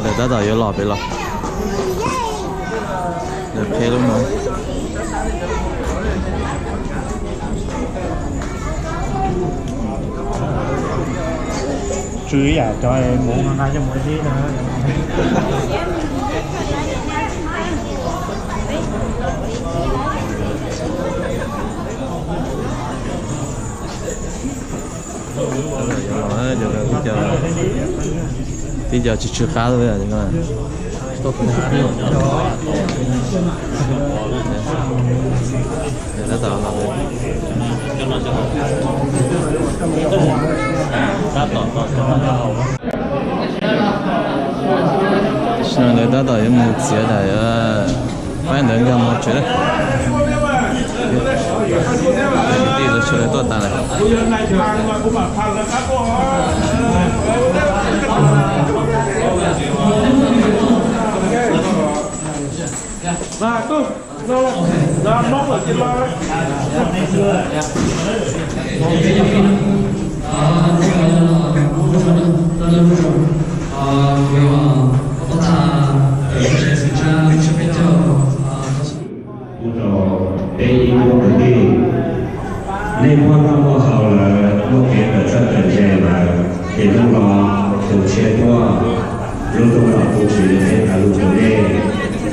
Lawv tab tom yuav los pem los. Lawv qheb lub no. Tsw ib yam cov mus nqa coj mus ib tib na. Tib co tsis tsw qab. Tam sim no lawv tab tom yuav mus txiav daim, faib ntawv nkag mos tsev lawm. Kwv tij lawv sawv daws tuaj tas lawm. Ua rau peb ib tsoom kwv tij, nej muaj noj muaj haus lawm, muaj kev tawm txawj tawm ntse lawm, ces hnub no tus tshiab tuaj, lub tuaj tom tus tswv yuav qhia tas lus rau nej.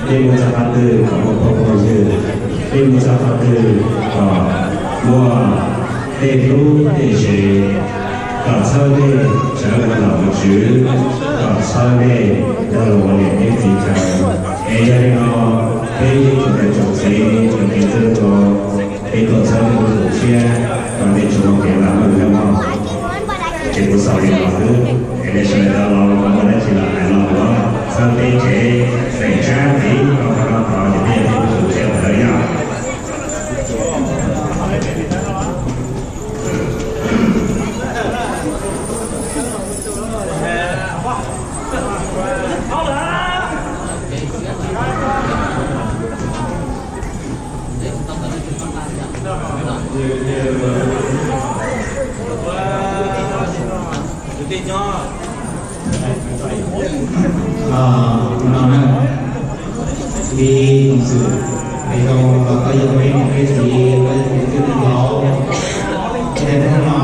Nej muaj txoj qab twg kom muaj phooj muaj ywg, nej muaj txoj qab twg kom muaj tej hlub tej ze, kom txhawb nej sawv ua nom ua tswv, kom txhawb nej ua luag ua niam tub txiv chaw. Es yog li no, peb ib tsoom niam tsoom txiv tsoom kwv tij txhua tus, peb tuaj txhawb nej tus tshiab, kom nej tsuas muaj kev lam meej thiab mog. Ces kuv xaus li no xwb, es nej sawv daws tau los ua dab tsi los hais no los txhawb peb tsev, pem tshab tid rau qhov no tod ces peb yog peb tus tshiab tawm yog. No na, ib tsoom xwm, es rau los koj yog peb niam peb txiv, koj yog kwv tij neej laus, ces hnub no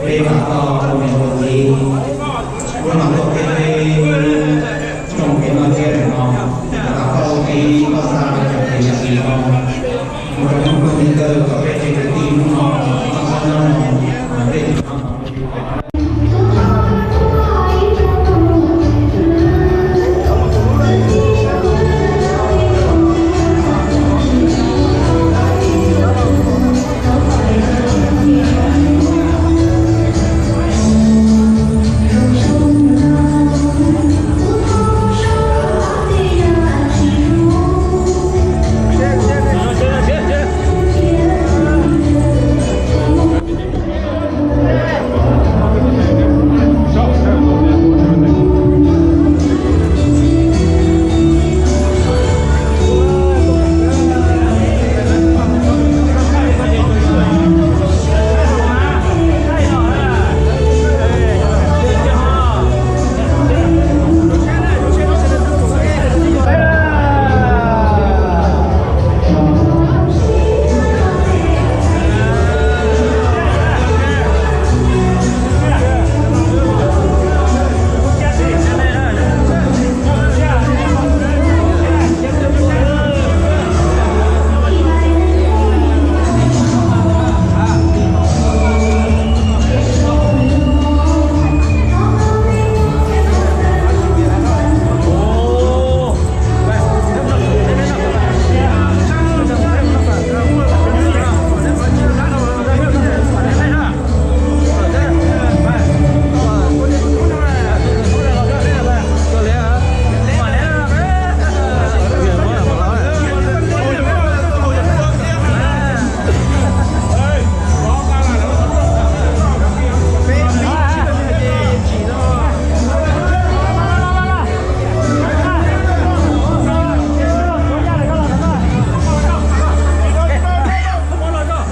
peb mam koj ua niam ua txiv, hnub no tuaj peb tsoom peb noj tsiab ntawm no, mam koj ua tij koj xa cov kev yam tsis zoo mus rau hnub peb tsev kwv tij hnub no, koj xa no, peb tsev no.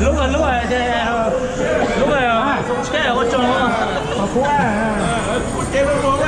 Lub, lub, lub, ua tsaug. Ua tsaug.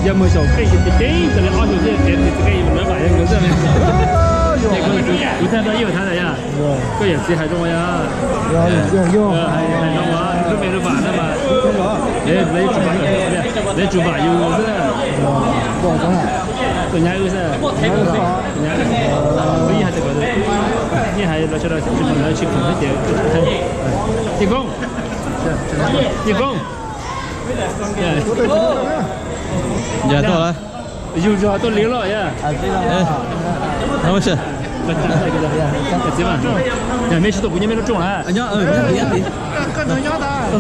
Yog mus xyaum keej ces ceev tas li ob xyoos thiaj tiav txiv keej yus lawv vam yog nkawd xwb. Kuv tag rau ib yam thab yog koj yawm txiv hais zoo yog hais zoo lub me lub vam no mas lawv yuav tsum vam yus xwb. Tus nyab wb xwb, wb yeej hais tias kom yeej hais los sawv daws tsis khoom lawv tsis khoom thiab ces Yij Koob, Yij Koob, yog tuaj lawm. Yug zog tuaj li loj yog. Yog mej tsis tuaj kuv nyob mej lub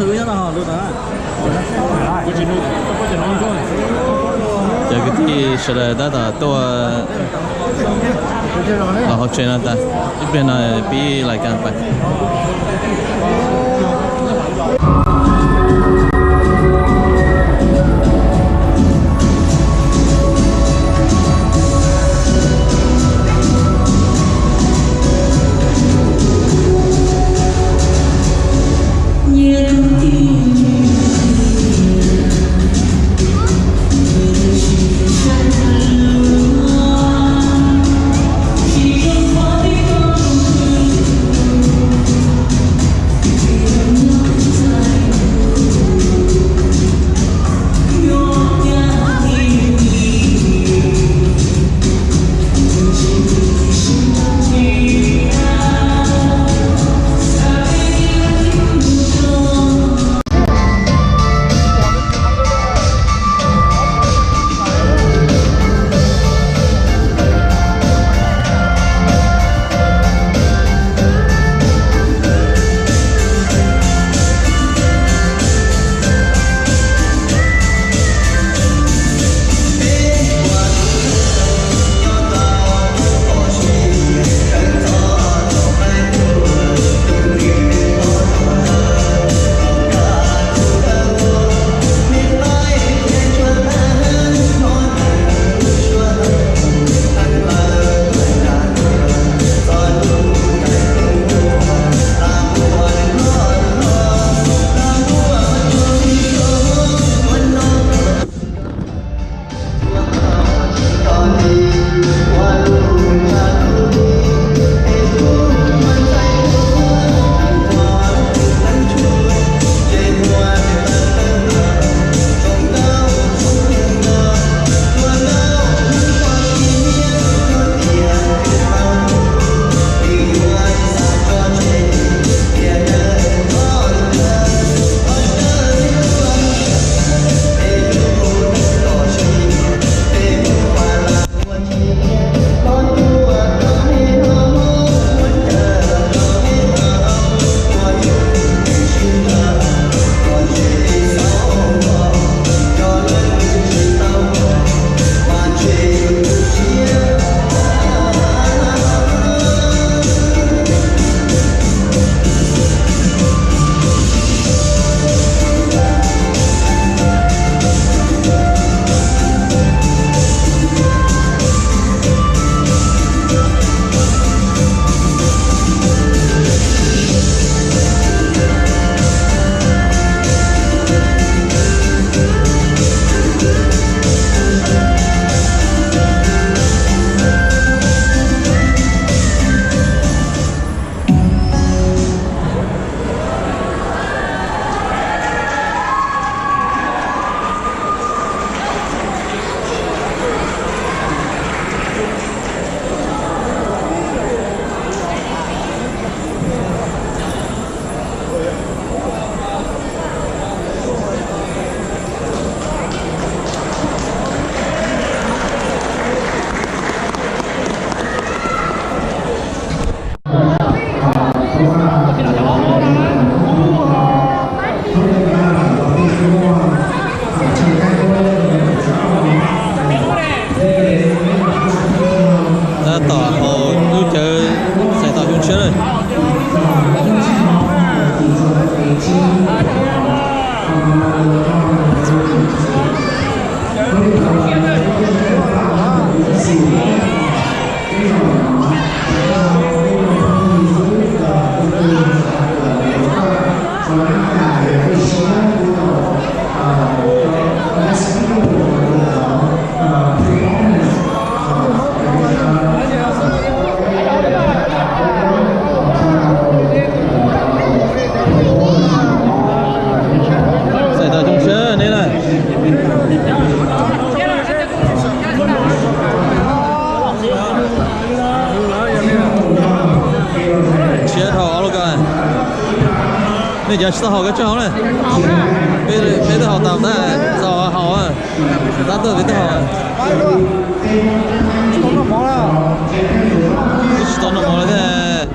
rooj na. Cov kwv tij sawv daws tab tom tuaj los hauv tsev no tas, ib pliag no pib lais kas pas. Tab tom haus lub cawv xais tom xyoo tshiab lawm. Nej cov tsis tau haus kav tsij haus na. Peb twb haus tas ntag, txaus haus, tab tuaj peb twb haus. Twb tsis tau noj mov li thiab.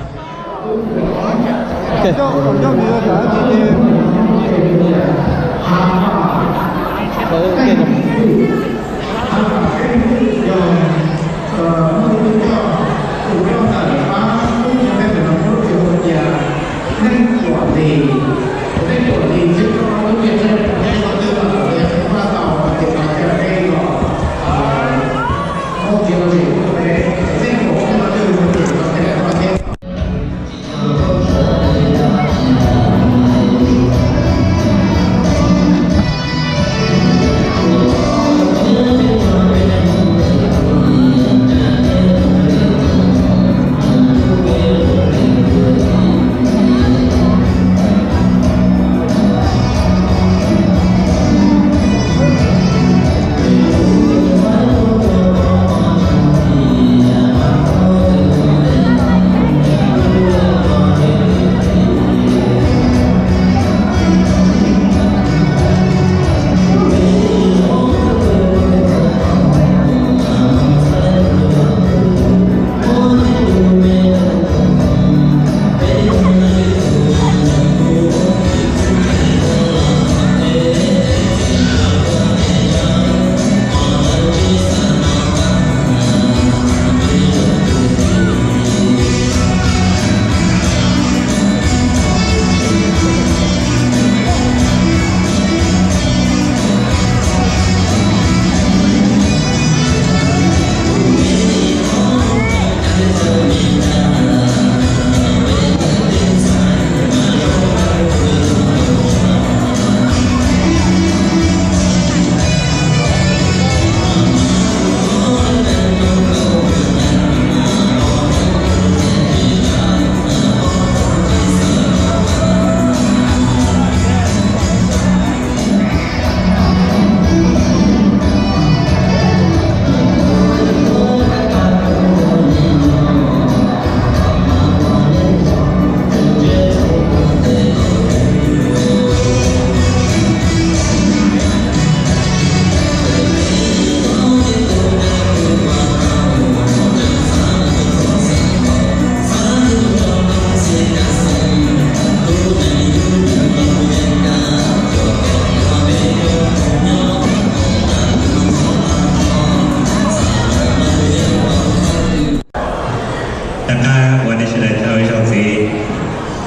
Tom qab uas nej sawv daws tau ib zaug ntxiv,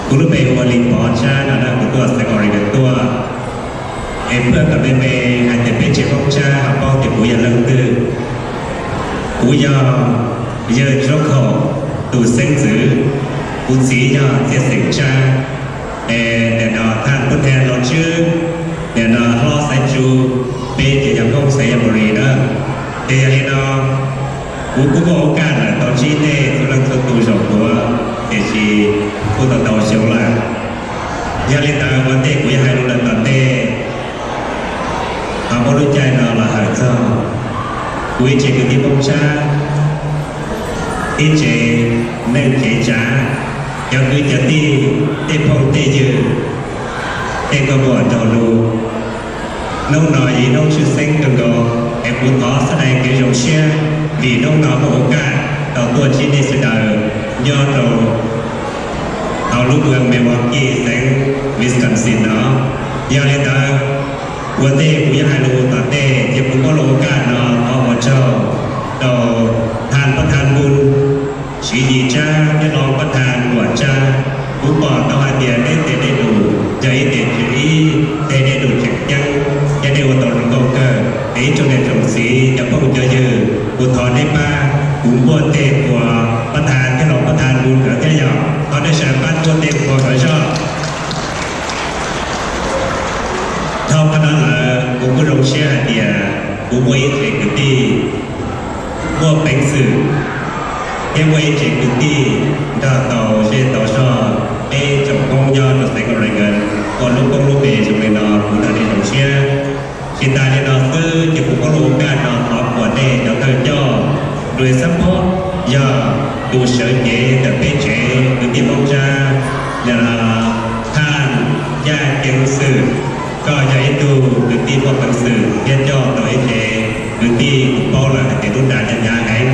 kuv lub npe hu ua Lis Pov Tsab no na, kuv tuaj Xeev Oregon tuaj. Es phaj kom me me hais tias peb tsev Hmoob Tsab ho paub tias kuv yog leej twg. Kuv yog yawg Tsuab Khaum tus xeeb ntxwv, kuv txiv yog Txiaj Xeem Tsab. Es nim no thaj Pub Nthee Los Tswb, nim no hlob Xaiv Tsu, peb ces yog Hmoob Xaiv Yas Mus Lis na. Ces yog li no, kuv kuj muaj ua kaj lawm tau ntsib nej txhua leej txhua tus zaum tuav, tiam sis kuj tau tau xyoo lawm. Yog li ntawd ua ntej kuv yuav hais lus lawm tom ntej, thov muab lub caij no los hawm txog kuv ib tsev kwv tij Hmoob Tsab, ib tsev neej tsev tsav, cov kwv cov tij, tej phooj tej ywg, tej nkauj muam nraug nus. Hnub no yog ib hnub tshwj xeeb kawg nkaus, es kuv thov xab dais kev zoo siab vim hnub no muaj ua kaj tau tuaj ntsib nej sawv daws nyob rau hauv lub nroog Milwaukee, xeev Wisconsin no. Yog li ntawd, ua ntej kuv yuav hais lus tom ntej ces kuv muab lub ua kaj no thov ua tsaug rau thaj pab thaj Npun Siv Yis Tsab thiab hlob pab thaj Luam Tsab. Kuv pom tau hais tias nej tej dej num yog ib teg tseem ib teg dej num tseem ceeb, thiab nej ua tau zoo nkauj kawg. Es ib tsoom niam tsoom txiv cov phooj cov ywg, kuv thov nej pab kuv npuaj tej qhua pab thaj thiab hlob pab thaj Npun nkawd thiab yog thov nej sawv daws pab npuaj tej qhua kom zog. Dhau qhov no lawm kuv kuj zoo siab hais tias kuv muaj ib tsev kwv tij muaj peev xwm thiab muaj ib tsev kwv tij nrog tau zej tau zog peb tsoom Hmoob nyob rau xeev Oregon ua lub koob lub npe zoo li no, kuv nrog nej zoo siab. Tsis tas li no xwb ces kuv muab lub ua kaj no thov kom nej Koj yog ib tug kwv tij muaj peev xwm thiab coj tau ib tsev kwv tij, kuv paub lawm hais tias lub nra nyob hnyav heev.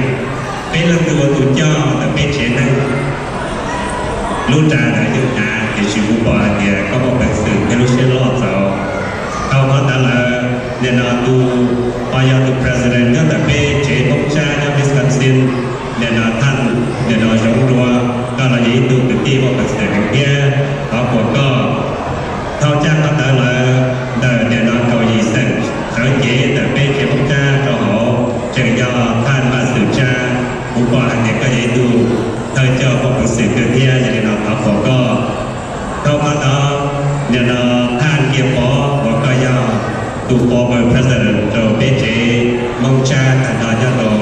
Peb leej twg ua tus coj ntawm peb tsev neeg lub nra ntawd yeej hnyav, tiam sis kuv pom hais tias koj muaj peev xwm thiab lub siab loj txaus. Dhau qhov ntawd lawm, nim no tus ho yog tus president nyob ntawm peb tsev Hmoob Tsab nyob Wisconsin, nim no thaj, nim no Zoov Dua, koj los yog ib tug kwv tij muaj peev xwm heev thiab, thov puas koj. Dhau caj qhov ntawd lawm, ntawm nim no kaum yim xeem sawv cev ntawm peb tsev Hmoob Tsab rau hauv tseem yog thaj Maj Xwm Tsab, kuv pom hais tias koj yog ib tug thawj coj muaj peev xwm kawg thiab, yog li no thov puas koj. Dhau qhov ntawd, nim no thaj Nkias Pov uas koj yog tus former president rau peb tsev Hmoob Tsab tag nrho nyob rau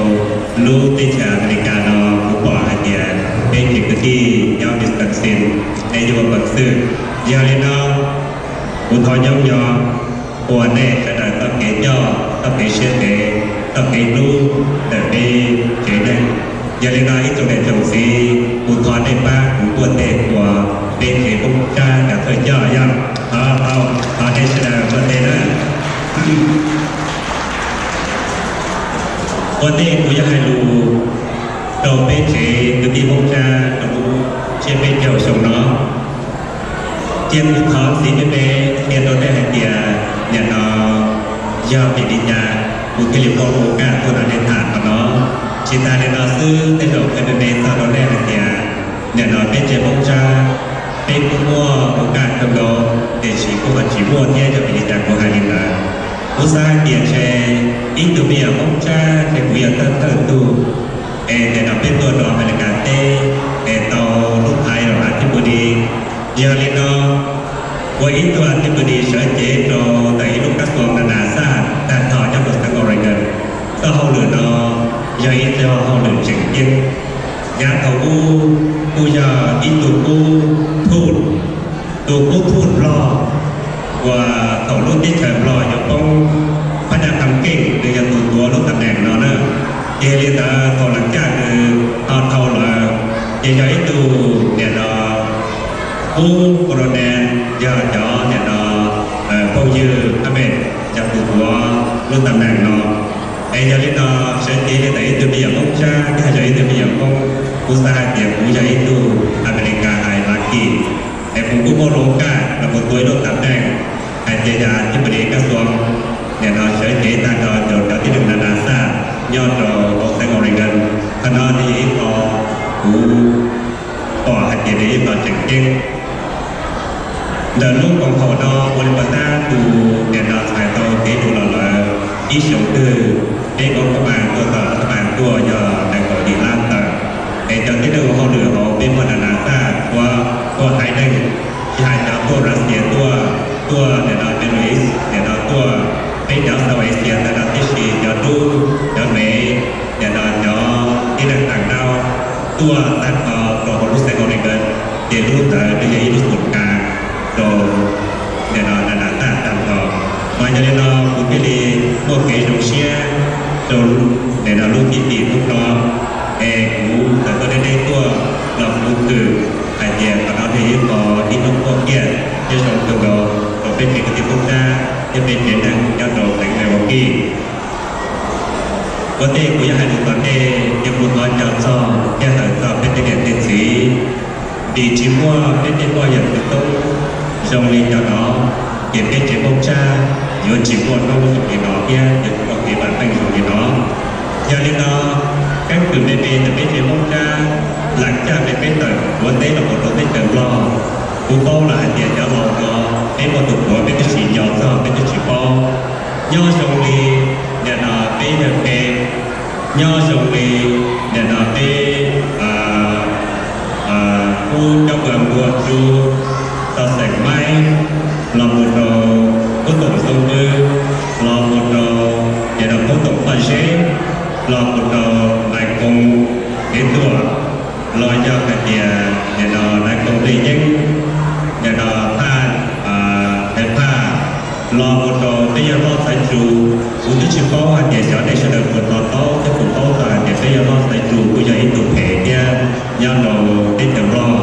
lub teb chaws Amelikas no, kuv pom hais tias peb tsev kwv tij nyob Wisconsin nej yeej muaj peev xwm. Yog li no, kuv thov nyoob nyob ua nej sawv daws txoj kev coj, txoj kev siab ntev, txoj kev hlub ntawm peb tsev neeg. Yog li no ib tsoom niam tsoom txiv, kuv thov nej pab kuv npuaj teg ua peb tsev Hmoob Tsab cov thawj coj yog, thov, thov nej sawv daws npuaj teg na. Ua ntej kuv yuav hais lus rau peb tsev kwv tij Hmoob Tsab rau lub tsiab peb caug xyoo no, cia kuv thov ntxiv me me qhia rau nej hais tias nim no yog vim li cas kuv thiaj li muaj lub kas tuaj nrog nej tham qhov no. Tsis tas li no xwb, tej zaum qhia me me txog rau nej hais tias nim no peb tsev Hmoob Tsab peb kuj muaj lub kas kawg nkaus, tiam sis kuj ho tsis muaj thiab, yog vim li cas kuv hais li ntawd. Kuv xav hais tias ntshe ib tug me nyuam Hmoob Tsab ntshe kuv yog thawj thawj tug es nim no peb tuaj rau Amelikas teb es tau lub thaiv los a thib pus dis. Yog li no, ua ib tug a thib pus dis sawv cev rau ntawm ib lub kab xuas na na xaj tag nrho nyob rau xeev Oregon. Txoj hauj lwm no yog ib txoj hauj lwm tseem ceeb. Yav thaum ub kuj yog ib tug qub thuj, tus qub thuj Nplog uas thaum lub teb chaws Nplog yuav poob, phab nyaj qham keej nws yog tus tuav lub tam neem no na. Ces li ntawd thaum lav caj nws ho dhau lawm, ces yog ib tug nim no qub colonel, yog cov nim no phooj ywg phab me yog tus tuav lub tam neem no. Es yog li no, sawv cev li ntawm ib tug me nyuam Hmoob Tsab thiab yog ib tug me nyuam Hmoob, kuv xav hais tias kuv yog ib tug Amelikas hais lucky, es kuv kuj muaj lub kas los kuv tuav ib lub tam neem hais tias yog thib pus dis kab xuas, nim no sawv cev tag nrho rau cov tib neeg na na xaj nyob rau hauv xeev Oregon. Qhov no nws yog ib qho kuv pom hais tias nws ib qho tseem ceeb. Ntawm lub koom haum no ua li puas tab tus nim no txhais tau kev lus los lawm ib xyoos twg, peb koom kab pas tuaj tom kab pas tuaj yog nees nkaum yim lab tawm, es cov tib neeg ua hauj lwm hauv peb muaj na na xaj tuaj haiv neeg, tsis hais cov tuaj Russia tuaj, tuaj nim no Middle East, nim no tuaj peb cov South Asia ntawm no tib si, cov Rub, cov Mev, nim no cov tib neeg tag nrho tuaj tag nrho rau hauv lub xeev Oregon, ces lub ntawd nws yog ib lub xus kas rau nim no na na xaj tag nrho. Mas yog li no kuv thiaj li muaj kev zoo siab rau nim no lub cib fim hnub no, es kuv txawm tuaj deb deb tuaj los kuv twm hais tias qhov no nws ib qho ib hnub muaj kiag thiab zoo kawg nkaus rau peb tsev kwv tij Hmoob Tsab thiab peb tsev neeg nyob rau xeev Milwaukee. Ua ntej kuv yuav hais lus tom ntej, ces kuv thov nco txog thiab hawm txog peb tej niam tej txiv, vim tsis muaj peb tej poj yawm txwv tub zoo li cov no, ces peb tsev Hmoob Tsab yuav tsis muaj hnub zoo li no thiab yuav tsis muaj kev vam meej zoo li no. Yog li no, keeb kwm me me ntawm peb tsev Hmoob Tsab, lam caj me peb tawm ua teb los mus rau teb chaws Nplog, kuv paub lawm hais tias cov laus no peb muaj tus puav peb twb tsis nco txog peb twb tsis paub. Nyob zoo li nim no peb yawg phem, nyob zoo li nim no peb kub cov npua npua tsu, tau xeem maib, los mus rau kub toom xoo pw, los mus rau nim no kub toom poj zeb, los mus rau nais koo kev tuam, los yog hais tias nim no nais koo nplej yeeb, nim no thaj, thaj phaj, los mus rau peb yawg hlob Xaiv Tsu. Kuv twb tsis paub hais tias xyov nej sawv daws puas to taub thiab puas paub txog hais tias peb yawg hlob Xaiv Tsu kuj yog ib tug phem thiab nyob rau teb chaws Nplog.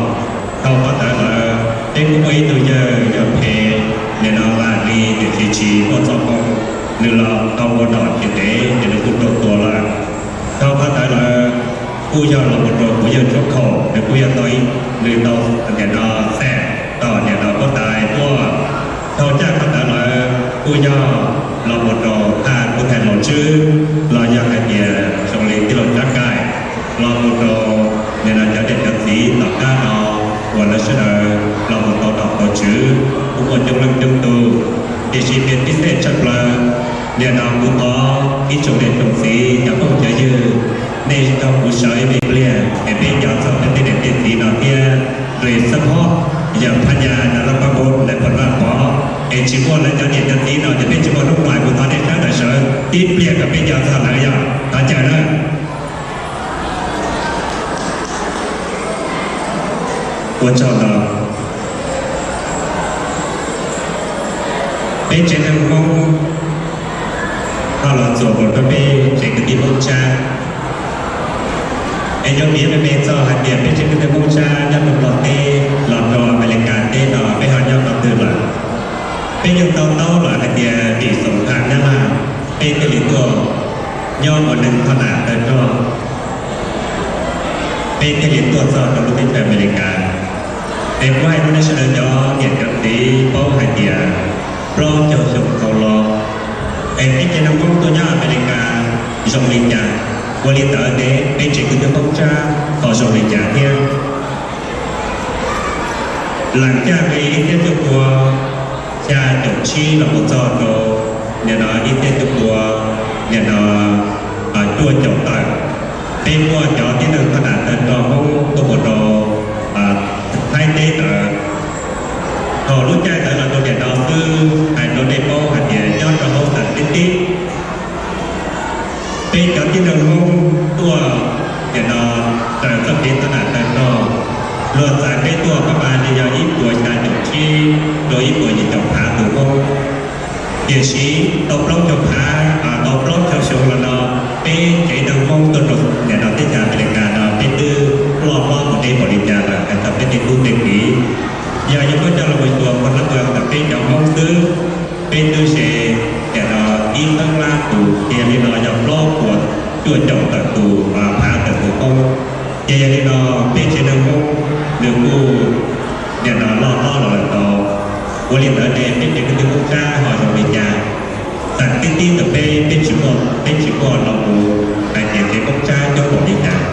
Dhau qhov ntawd lawm, peb kuj muaj ib tug yawg yog phem, nim no Vaj Lis, nws los tau ua nom tsis ntev ces nws kuj raug tua lawm. Dhau qhov ntawd lawm kuj yog los mus rau kuv yawg Tshuab Khaum, nws kuj yog tau, nws tau tias no xam tau tias no huab tais tuaj. Dhau caj qhov ntawd lawm kuj yog los mus rau thaj kuv thaiv laus tswb los yog hais tias zoo li tij laug Tsab Kaim los mus rau nim no cov niam cov txiv tom qab no uas lawv sawv daws los mus tau nom tau tswv kuj muaj coob leej coob tus. Tiam sis piv tib xej tshaj plaws nim no kuv thov ib tsoom niam tsoom txiv cov phooj cov ywg, nej nrog kuv sawv ib me pliag es peb nco txog peb tej niam tej txiv no thiab nrog support yawg Phab Yaj Nab Laj Pab Npub Nais Phoo Vaj Pov. Es tsis muaj lawv cov niam cov txiv no ces peb tsis muaj hnub no, kuv thov nej sawv daws sawv tib pliag kom peb nco txog lawv, yog thov caw na. Ua tsaug ntau. Peb tsev neeg Hmoob ho los txuas mus rau peb tsev kwv tij Hmoob Tsab. Es yuav piav me me txog hais tias peb tsev kwv tij Hmoob Tsab nyob rau Nplog teb los rau Amelikas teb no peb ho nyob qhov twg lawm. Peb yeej tau taub lawm hais tias vim xoom phaj Nyab Laj, peb thiaj li tuaj nyob ua neeg thoj nam tawg rog, peb thiaj li tuaj txog rau lub teb chaws Amelikas. Es kuv hais rau nej sawv daws cov niam cov txiv paub hais tias plaub caug xyoo dhau los, es peb tsev neeg Hmoob tuaj nyob Amelikas zoo li cas, ua li ntawd ces peb tsev kwv tij Hmoob Tsab ho zoo li cas thiab. Lees caj li ib txhiab cuaj pua xya caum tsib los mus txog rau nim no ib txhiab cuaj pua nim no cuaj caum tawm, peb muaj cov tib neeg thoj nam tawg rog Hmoob tuaj mus rau Thaib teb ntawd. Thaum lub caij ntawd los rau niam no xwb, hais rau nej paub hais tias nyob rau hauv xeev tib tib, peb cov tib neeg Hmoob tuaj nim no raws txoj kev thoj nam tawg rog, luag txais peb tuaj pab pab li yog ib puas xya caum tsib rau ib puas yim caum phav tus Hmoob. Tiam sis tau plaub caug phav, tau plaub caug xyoo los no, peb tsev neeg Hmoob tuaj rau nim no teb chaws Amelikas no peb twb ploj mob mus deb npaum li cas lawm hais txog peb tej tub tej kiv. Yog yuav muab coj los mus xyuas ua hlab ntawm peb cov Hmoob xwb, peb twb ze nim no ib feeb lab tus, ces yog li no yog plaub puas cuaj caum tawm tus, phav tawm tus Hmoob. Ces yog li no peb tsev neeg Hmoob nws kuj nim no loj hlob los lawm tau. Ua li ntawd ne peb tsev kwv tij Hmoob Tsab ho zoo li cas? Txawm tib tib tus peb, peb tsis muaj, peb tsis muaj los mus hais tias tsev Hmoob Tsab coob npaum li cas,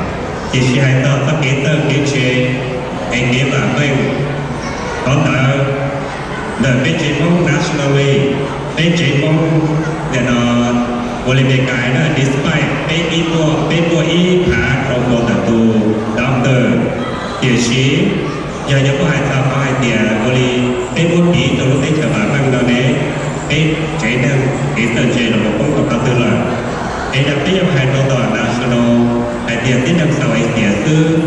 tiam sis hais txog txoj kev txawj kev ntse es kev vam meej, qhov ntawd ntawm peb tsev Hmoob nationally, peb tsev Hmoob nim no ua li Meskas na, despite peb ib muaj, peb muaj ib phav rau puas tawm tus doctor, tiam sis yog yuav muab hais txog qhov hais tias ua li peb muab piv rau lub teb chaws vam meej no ne, peb tsev neeg kev txawj ntse los mus poob rau qhov twg lawm? Es yog peb yuav hais rau tom national hais tias tib neeg South Asia xwb,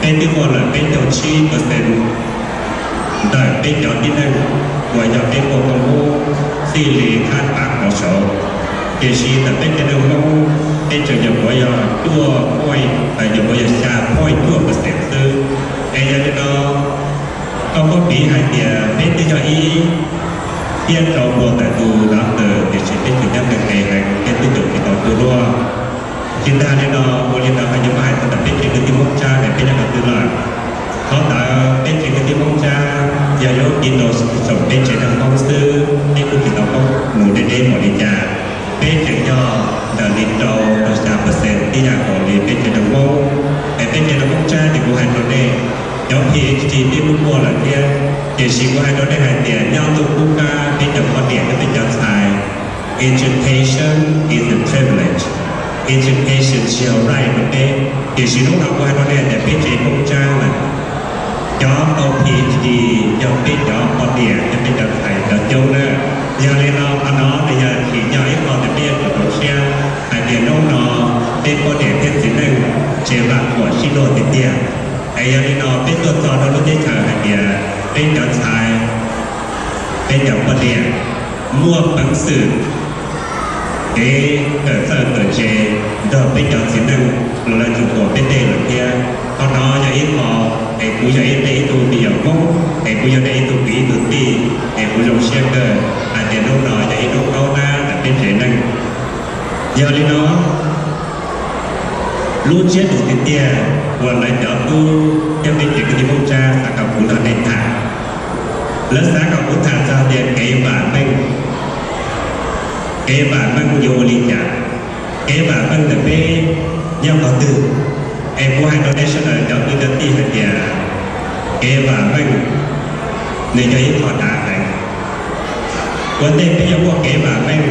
peb twb muaj lawm peb caug tsib percent ntawm peb cov tib neeg uas yog peb muaj koob hmoov txij li thab pav qhov saud. Tiam sis ntawm peb tsev neeg Hmoob, peb tseem nyuam qhuav yog cuaj point, nyuam qhuav yog xya point cuaj percent xwb. Es yog li no, koj muab piv hais tias peb twb yog ib tiab rau puas tawm tus doctor, tiam sis peb tseem nyob nqes nqes heev, peb twb tseem tsis tau tu luaj. Tsis tas li no, ua li ntawd ho yuav muab hais txog ntawm peb tsev kwv tij Hmoob Tsab ne, peb nyob qhov twg lawm? Qhov ntawd peb tsev kwv tij Hmoob Tsab yog yuav piv rau saum peb tsev neeg Hmoob xwb, peb kuj tsis tau paub mus deb deb npaum li cas. Peb tseem yog ntawm li rau rau xya percent tib yam nkaus li peb tsev neeg Hmoob. Es peb tsev neeg Hmoob Tsab ces kuv hais rau nej, cov PhD peb kuj muaj lawm thiab, tiam sis kuv hais rau nej hais tias nyob ntuj qub qab peb cov poj niam thiab peb cov ntxhais, education is a privilege, education tsis yog right rau peb. Tiam sis hnub no kuv hais rau nej tias peb tsev Hmoob Tsab lawm, cov tau PhD yog peb cov poj niam thiab peb cov ntxhais cov coob na. Yog li no qhov no nws yog tsim nyog ib qho tias peb yuav tsum rau siab hais tias hnub no peb poj niam thiab txiv neej tsev vam huam sib luag tiag tiag. Es yog li no peb tuaj txog rau lub teb chaws hais tias peb cov ntxhais, peb cov poj niam muaj peev xwm kev kawm txawj kawm ntse nrog peb cov txiv neej los lawv tsum huam peb tej lawm thiab. Qhov no yog ib qho es kuv yog ib, nej ib tug me nyuam Hmoob, es kuv yog nej ib tug kwv ib tug tij, es kuv zoo siab kawg hais tias hnub no yog ib hnub qaub nab tsev neeg. Yog li no, lub ntsiab lus tiag tiag uas lawv cov tub thiab peb tsev kwv tij Hmoob Tsab xav kom kuv nrog nej tham, lawv xav kom kuv tham txog tias kev vam meej, kev vam meej yuav ua li cas, kev vam meej ntawm peb nyob qhov twg. Es kuv hais rau nej sawv daws cov kwv cov tij hais tias kev vam meej nws yog ib qho dav heev. Ua ntej peb yuav muaj kev vam meej,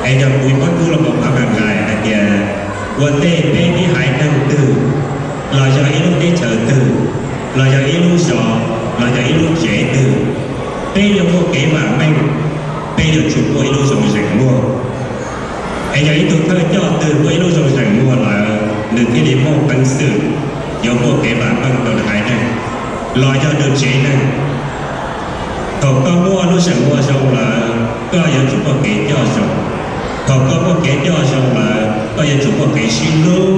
es yog kuv muab rub los mus phav nqaim nqaim hais tias ua ntej peb ib haiv neeg twg, los yog ib lub teb chaws twg, los yog ib lub zos, los yog ib lub tsev twg, peb yuav muaj kev vam meej, peb yuav tsum muaj ib lub zoo zeem muag. Es yog ib tug thawj coj twg muaj ib lub zoo zeem muag lawm, nws thiaj li muaj peev xwm yuav muaj kev vam meej rau nws haiv neeg los yog nws tsev neeg. Thaum koj muaj lub zeem muag zoo lawm, koj yuav tsum muaj kev coj zoo. Thaum koj muaj kev coj zoo lawm, koj yuav tsum muaj kev sib hlub,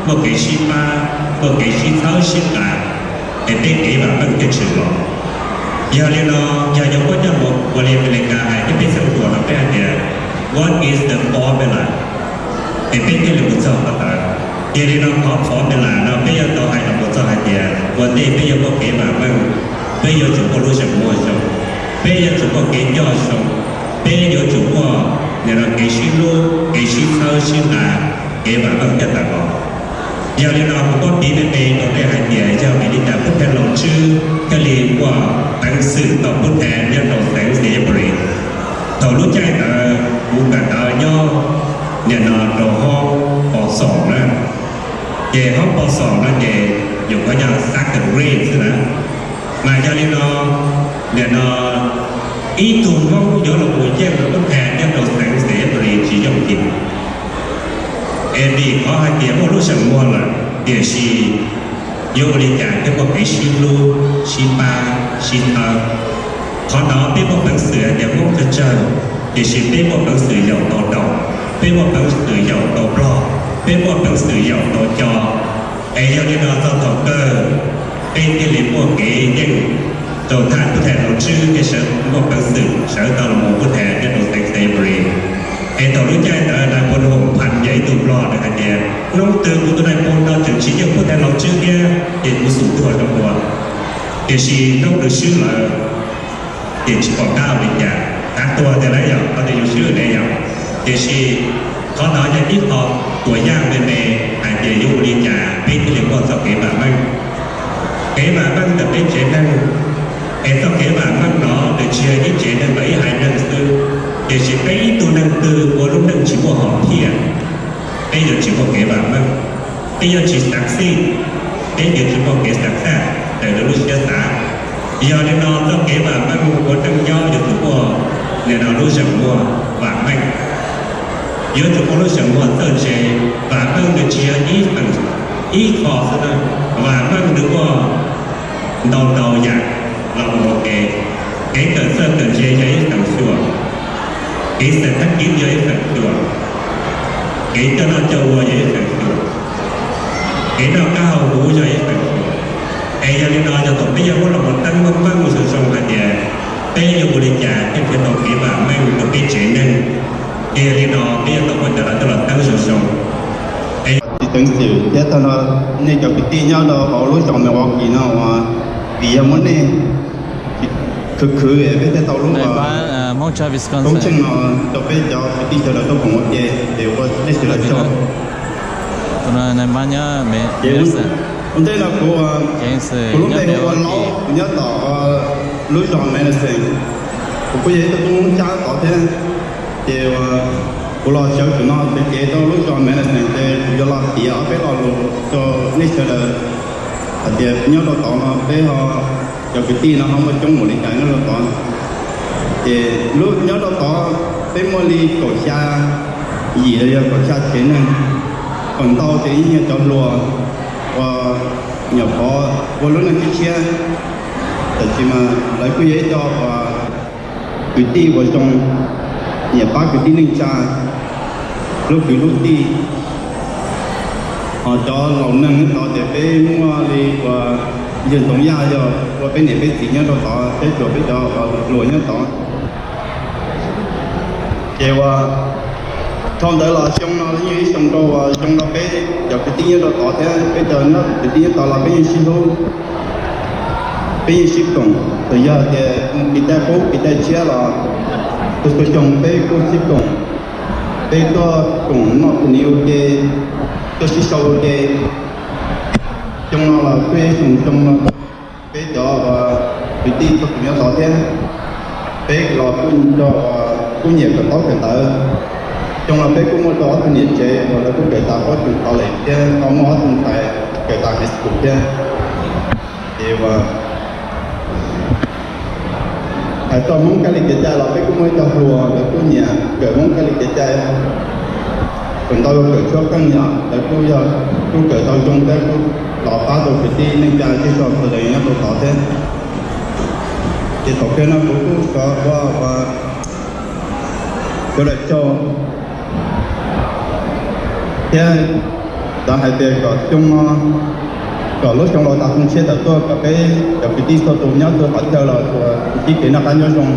muaj kev sib pab, muaj kev sib txhawb sib nqa, es peb kev vam meej thiaj tshwm los. Yog li no, yog yuav muab coj mus ua li Amelikas hais thiab peb txheej tuam no peb hais tias, what is the formula? Es peb thiaj li mus txog qhov ntawd. Yog li no qhov formula no peb yuav tau hais los mus txog hais tias ua ntej peb yuav muaj kev vam meej, peb yuav tsum muaj lub zeem muag zoo, peb yuav tsum muaj kev coj zoo, peb yuav tsum muaj nim no kev sib hlub, kev sib txhawb sib nqa, kev vam meej thiaj tawm los. Yog li no kuv muab piv me me rau nej hais tias yog vim li cas pub thaj laus tswb thiaj li muaj peev xwm tau pub thaj nyob rau xeev Salisbury. Thaum lub caij ntawd kuv kawm ntawv nyob nim no rau hoob pos xoom na, ces hoob pos xoom no ces yus kov yog second grade xwb na. Mas yog li no, nim no ib tug Hmoob yuav los mus yeej pub thaj nyob rau xeev Salisbury tsis yooj yim. Es vim qhov hais tias muaj lub zeem muag lawm, tiam sis yuav ua li cas thiaj muaj kev sib hlub, sib pab, sib txhawb. Qhov no peb muaj peev xwm hais tias Hmoob tsawg tsawg, tiam sis peb muaj peev xwm yaum tau daus, peb muaj peev xwm yaum tau nplog, peb muaj peev xwm yaum tau co. Es yog li no txog thaum kawg, peb thiaj li muaj kev yeej rau thaj pub thaj laus tswb thiaj sawv muaj peev xwm sawv tau los mus pub thaj nyob rau xeev Salisbury. Es thaum lub caij ntawd nais phoo Hoom Phas yog ib tug nplog nws hais tias, hnub twg kuv tus nais phoo no tseem tsis yeej pub thaj laus tswb thiab ces kuv xum tuag rau ua. Tiam sis hnub nws swb lawm, ces tsis pom qab ua li cas, kav tuag tiag lawm yog qhov tias yus swb ne yog. Tiam sis qhov no yog ib qho tuam yaj me me hais tias yuav ua li cas peb thiaj li muaj txoj kev vam meej. Kev vam meej ntawm peb tsev neeg, es txoj kev vam meej no nws tsis yog ib tsev neeg los ib haiv neeg xwb, tiam sis peb ib tug neeg twg ua lub neej tsis muaj hom phiaj, peb yuav tsis muaj kev vam meej, peb yuav tsis xav xij, peb yuav tsis muaj kev xav xaj raws li lub siab xav. Yog li no txoj kev vam meej ua neej nyob yuav tsum muaj nim no lub zeem muag vam meej. Yuav tsum muaj lub zeem muag txawj ntse. Vam meej nws tsis yog ib feem, ib qho xwb na, vam meej nws muaj ntau ntau yam los mus ua ke. Kev kawm txawj kawm ntse yog ib feem xyuam, kev xav thab kiv yog ib feem xyuam, kev coj noj coj ua yog ib feem xyuam, kev noj qab haus huv yog ib feem xyuam. Es yog li no yog thaum peb yuav muab los mus teeb meej meej zoo zoo hais tias peb yuav ua li cas thiaj nrhiav tau kev vam meej rau peb tsev neeg. Ces yog li no peb yuav tau muab cov lawv coj los teeb zoo zoo. Es tsis teev xwm thiab tag no nej cov kwv tij nyob rau hauv lub zos Milwaukee no uas vim yog muab nej khwv khwv peb thiaj tau lub koob tsheej no rau peb cov kwv tij sawv daws tuaj koom ua ke, ces ua nej sawv daws tsaug. Ces ua ntej no kuv, kuv lub npe hu ua Laub, kuv nyob tom lub zos Madison. Kuv kuj yog ib tug tub Hmoob Tsab tod thiab. Ces kuv los sawv ntawm no txog kev rau lub zos Madison ces kuv yuav los piav ob peb lo lus rau nej sawv daws hais tias nyob rau tod no peb ho, cov kwv tij no ho muaj coob npaum li cas nyob rau tod. Ces nyob rau tod peb muaj li kaum xya yim los yog kaum xya tsev neeg. Feem ntau ces yeej yog cov hluas uas nyuam qhuav ua lub neej tshiab tshiab, tab sis mas lawv kuj yog ib co uas kwv tij uas zoo, nyiam pab kwv tij neej tsa, hlub kwv hlub tij. Ho cov laus neeg nyob tod ces peb muaj li uas yawg Ntxoov Yaj yog ua peb niam peb txiv nyob rau tod, peb tsuas peb cov uas hluas nyob tod. Ces uas dhau ntawd los xyoo no yeej ib xyoo rau uas zoo rau peb cov kwv tij nyob rau tod thiab peb cov nyob kwv tij nyob tod los peb yeej sib hlub, peb yeej sib koom. Txawm yog tias mus kev cai qub kev cai tshiab los txhua txhua xyoo peb kuj sib koom, peb tuaj koom noj koom hneev ua ke, tuaj sib sau ua ke. Xyoo no los kuj ib xyoo xyoo no peb cov uas kwv tij txhua tus nyob tod thiab peb los kuj nco uas kuj nyiam kawm ntaub kawm ntawv. Xyoo no peb kuj muaj rau ob tug niam tsev uas lawv kuj kawm tas qub tug college thiab tau muaj ob tug ntxhais kawm tas high school thiab. Ces uas hais txog Hmoob kab li kev cai los peb kuj muaj ib co hluas lawv kuj nyiam kawm Hmoob kab li kev cai, kawm ntau kawm tshuab qeej yom, lawv kuj yog kuj kawm tau zoo thiab kuj los pab tau kwv tij neej tsa zej zog sawv daws nyob rau tod thiab. Ces thaum kawg no kuv kuj xav ua ua sawv daws tsaug thiab xav hais tias kom xyoo no, kom lub xyoo laus tas xyoo tshiab tawm tuaj kom peb cov kwv tij txhua tus nyob txhua qhov chaw los tsuas ntsib kev noj qab nyob zoo,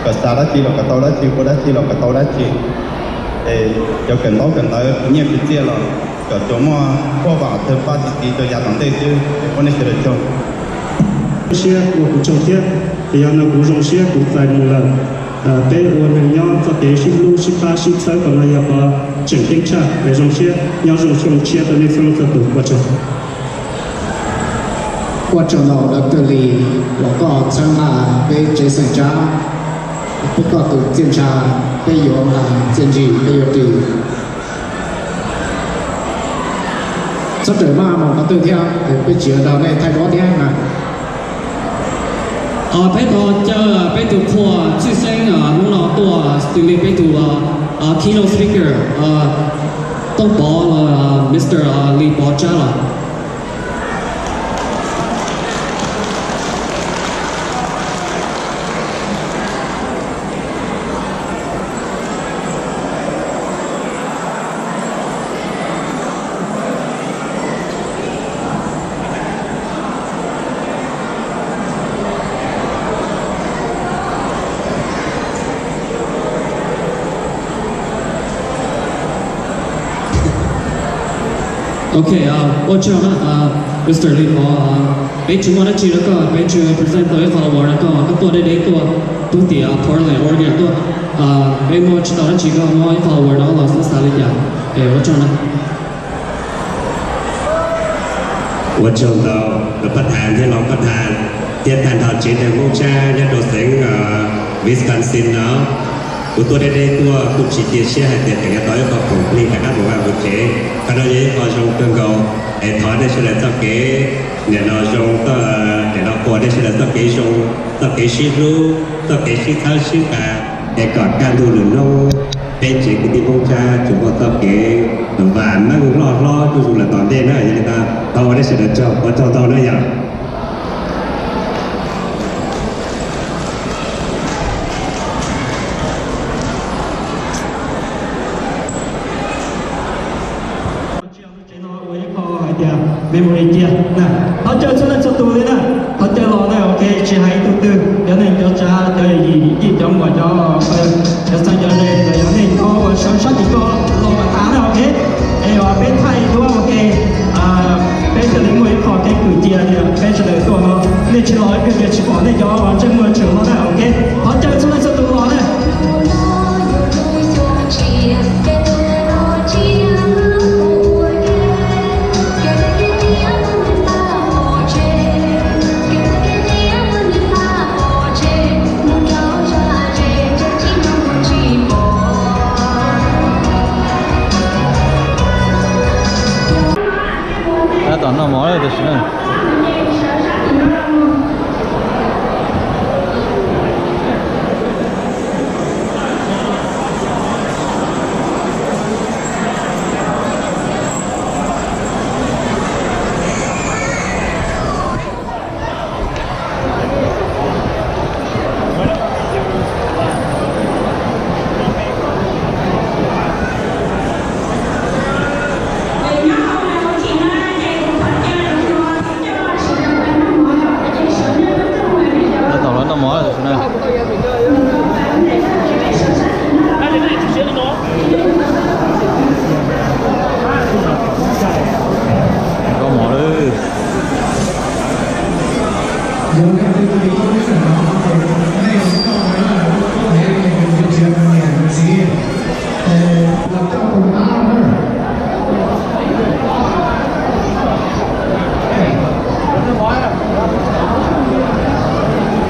kom xav dab tsi los kom tau dab tsi, ua dab tsi los kom tau dab tsi. Es cov kawm ntaub kawm ntawv khwv nyiaj khwv txiaj los kom tsuas muaj poj vam thawj paj txi txiv rau yav tom ntej xwb. Ua nej sawv daws tsaug. Siab ua kuv tsaug thiab, es yog no kuv zoo siab kuv txais mus lawm. Peb ua neeg nyob txoj kev sib hlub sib pab sib txhawb qhov no yog qhov tseem ceeb tshaj. Es zoo siab nyob zoo xyoo tshiab rau nej txhua leej txhua tus, ua tsaug. Ua tsaug ntau Doctor Lee uas koj txhawb nqa peb tsev xeem Tsab, peb koj tus txiaj ntsha, peb yuav txiaj ntsig peb yuav ris. Txhob rawm maj mus qhov twg thiab, peb tsis nrog nej thaij duab thiab na. Peb tos caw peb tus qhua tshwj xeeb hnub no tuaj xws li peb tus keynote speaker, Tooj Pov los Mister Lee Pov Tsab los. Ok, ua tsaug na, Mister Lee Pov, peb tsis muaj dab tsi rau koj, peb tsuas present tau ib qho award rau koj, koj tuaj deb deb tuaj pub tim Portland, Oregon tuaj, peb muaj tsis tau dab tsi, koj muab ib qho award no los xav xav li cas, es ua tsaug na. Ua tsaug ntau, los pab thas thiab los pab thas thiab tag nrho tsev neeg Hmoob Tsab nyob rau xeev Wisconsin no. Kuv tuaj deb deb tuaj kuj tsis cia siab hais tias tseem yuav tau ib qho khoom plig rov qab mus vaj mus tsev. Qhov no yog ib qho zoo kawg nkaus, es thov nej sawv daws txoj kev niam no zoo, niam no qhuas nej sawv daws txoj kev zoo, txoj kev sib hlub, txoj kev sib txhawb sib nqa, es kom kaj ntug lwm hnub peb tsev kwv tij Hmoob Tsab tsuas muaj txoj kev vam meej loj hlob zuj zus lawm tom ntej na. Yog li ntawd thov ua nej sawv daws tsaug, ua tsaug ntau na yom. Tsev no ua ib qho hais tias memory cia na. Thov caw txhua leej txhua tus li na, thov caw los na, ok, tsis hais ib tug twg, cov neej cov tsav, cov yim yim, cov muam, cov, cov xeeb cov ze, los yog nej nyob ua sab sab tim ko los mam tas na, ok. Es peb thaij duab, ok. Peb thiaj li muaj ib qho keeb kwm cia tias peb sawv daws tuaj no, nej tsis los ib pliag tsis pom nej cov ntsej muag tshwm no na, ok. Thov caw txhua leej txhua tus los na. Tab tom noj mov lawm tam sim no.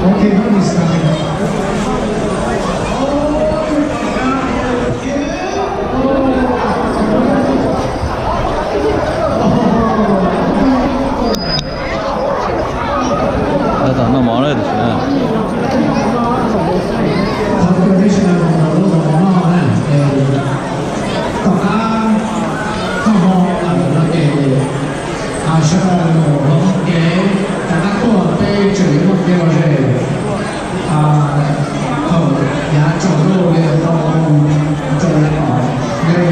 Tab tom noj mov lawm tiam sis na. Tom qab noj mov lawm no ces sawv daws los mus hloov kev rov qab tuaj, peb tseem yuav muaj kev lom zem. Thaum yav tsaus ntuj li tau mus txog yav tom ntej,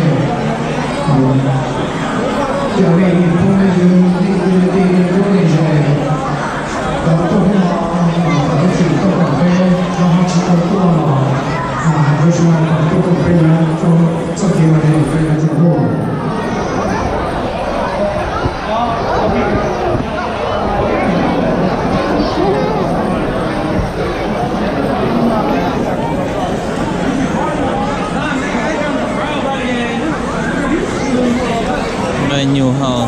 cov me niam phooj me ywg, leej twg leej tij, leej nruab leej ze, cov tuaj hnub no, cov ib txwm tuaj koom peb, cov ho tsis tau tuaj los, mas hais rau sawv daws kom tuaj koom peb na, txoj kev lom zem peb yuav tsaus ntuj. Nqaij nyuj hau,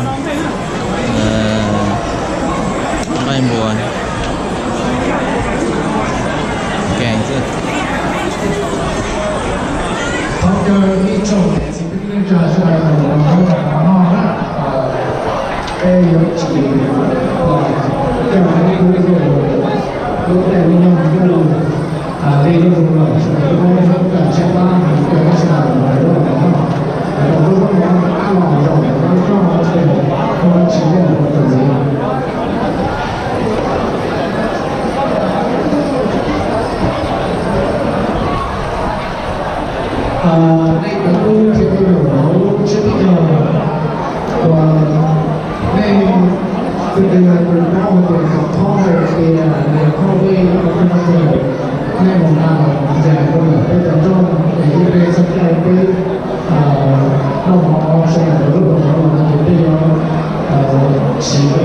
nqaij npua, kev xwb. Thov caw ib tsoom niam txiv kwv tij neej tsa sawv daws los noj na. Peb yuav tsis los coj ib tug lub tej lub nyoog ntuj li lub lub lawm, sawv daws twb muab lub hlwb kam tshiab pab, caw peb sawv daws los noj. Lub hlwb no ab los zaum rau peb coj ces kho tsis yeej rau tus ntxiv. Nej cov tub thiab cov yawm hauv tsib teb chaws, uas nej tus twg tus paub hais tias Khav Thob hais tias niam Thoj Vej ua tub no ces nej mus nqa los ncaim rau ntawm peb cov nrooj es ib pliag txog caij peb noj mov sawv daws lub hauv no ces peb yuav siv ua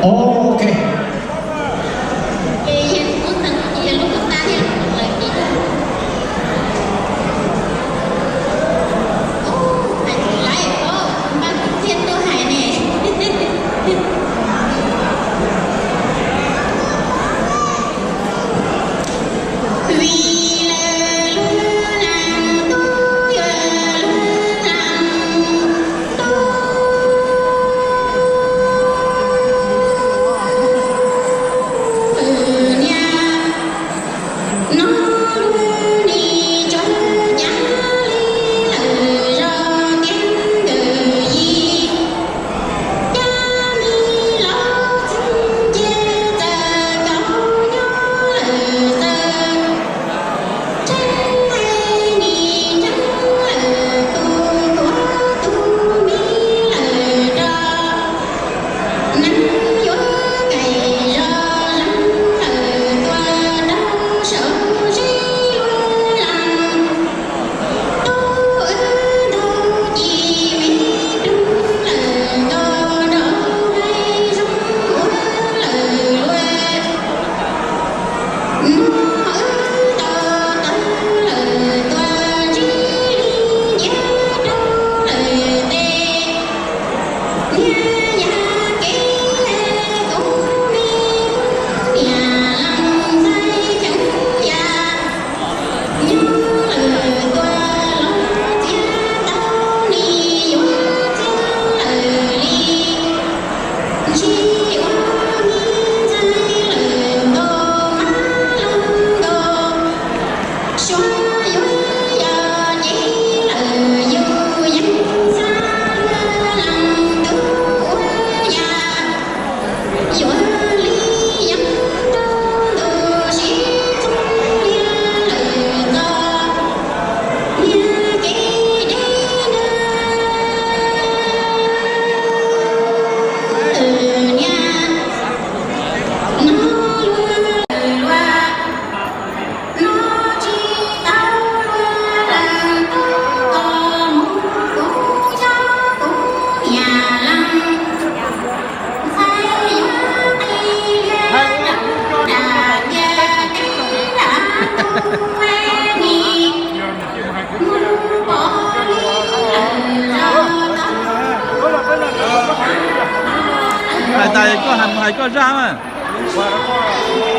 Ok. Hais tas koj hais, hais koj zaj mas.